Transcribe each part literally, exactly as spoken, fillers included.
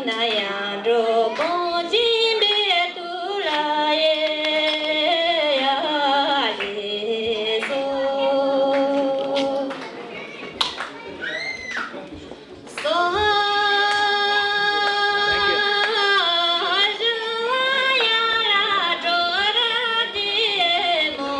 ན་ཡང་འགྲོ་གོང་སྦྱིན་པའི་ཐུགས་ལ་ཡེ་ཡ་ལེ་སོ། སོ་ཧ་ཡ་ར་གྲོ་ར་དེ་མོ།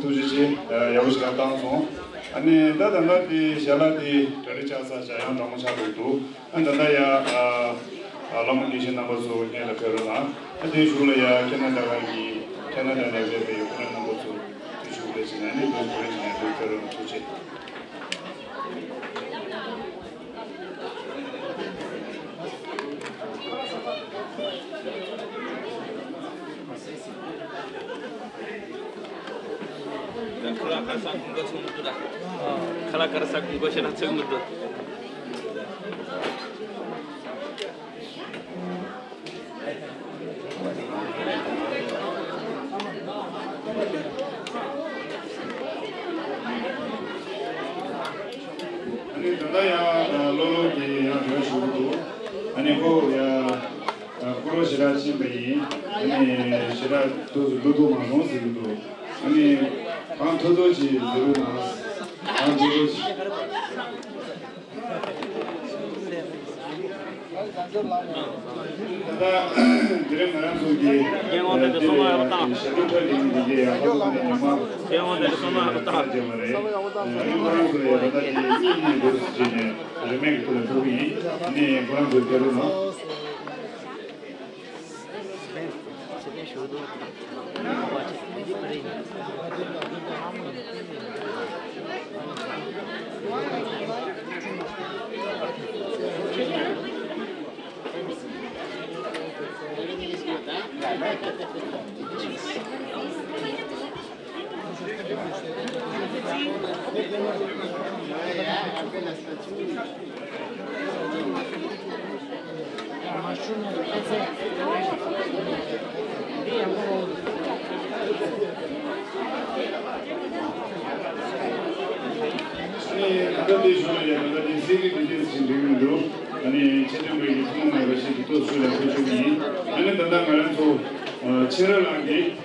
ཐུགས་རྗེ་ཆེ། ཡག་པོ་ཞིག་བཏང་སོང་། ཨ་ནི་ད་ད་ལྟ་དེ་ཞལ་ལག་དེ་གྲ་སྒྲིག་ཆགས་ཚར། ཞག་ཡང་གྲང་མོ་ཆགས་འགྲོ་གི་འདུག་ཨ་ད་ལྟ་ཡ་ཨ་ཨ་བླ་མ་དགེ་བཤེས་རྣམ་པ་ཚོ་སྔོན་ལ་ཕེབས་རོགས་གནང་། ཨ་དེའི་གཞུག་ལ་ཡ་ཁེ་ན་ཌ་གི་ཁེ་ན་ཌ་ནས་ཕེབས་པའི་སྐུ་མགྲོན་རྣམ་པ་ཚོ་དེའི་གཞུག་ལ་ཕྱིན་ནས་ནི་དུས་གོ་རིམ་ནས་དུ་ཕེབས་རོགས་གནང་། ཐུགས་རྗེ་ཆེ། ཁ་ལག་ག་རེ་ཟ་དགོས་ག་ཚོད་མི་འདུག་ད། ཁ་ལག་ག་རེ་ཟ་དགོས་ག་ཞེ་དྲག་ཚོད་མི་འདུག་ཨ་ནི་ད་ལྟ་ཡང་ལོ་ལོ་གི་ཡང་རེ་བ་ཞུ་གི་འདུག་ཨ་ནི་ཁོ་ཡང་སྐུ་རོགས་ཞེ་དྲག་ཕྱིན་པ་ཡིན། ཨ་ནི་ཞེ་དྲག་ཏོག་ཙམ་བློ་ཐུག་མ་སོང་ཟེར་གི་འདུག་ཨ་ནི་གང་ཐུབ་ཐུབ་ཅིག་ཟེར་རོགས་གནང་། གང་ཐུབ་ཐུབ་ཅིག་ད་ལྟ་དེ་རིང་ང་རང་ཚོ་གི་རྒྱལ་དབང་དེ་ཚོ་མ་ཡག་པ་བཏང་། ཞབས་བྲོ་འཁྲབ་མཁན་འདི་གའི་ཡག་པོ་བཏང་ནས་ཉི་མ་རྒྱལ་དབང་དེ་ཚོ་མ་ཡག་པ་བཏང་། རྒྱལ་བ་རེད། ཨ་ནི་ཁོ་རང་ཚོ་ཡང་ད་ལྟ་དེ་གཉིས་གཉིས་འདུག་ཟེར་ནས་རིན་མེད་ཀྱི་ཐོག་ལ་ཕུལ་གི་ཡིན། ཨ་ནི་ཁོ་རང་ཚོ་རྒྱལ་བ་ནང་། ད་ལྟ་འདི་བྱུང་བ་ཡིན། ད་ལྟ་འདི་སེ་རི་འདི་འདྲས་ཞིག་འགྲིག་མི་འདུག་ཨ་ནི་ཆེད་དོན་པའི་ཐུན་མོང་མེད་པ་ཞིག་གི་ཐོག་ཚུད་ལ་འཁོད་ཆོག་གི་ཡིན། ཨ་ནི་ད་ལྟ་ང་རང་ཚོ་ཆེ་ར་ལགས་ཀྱིས།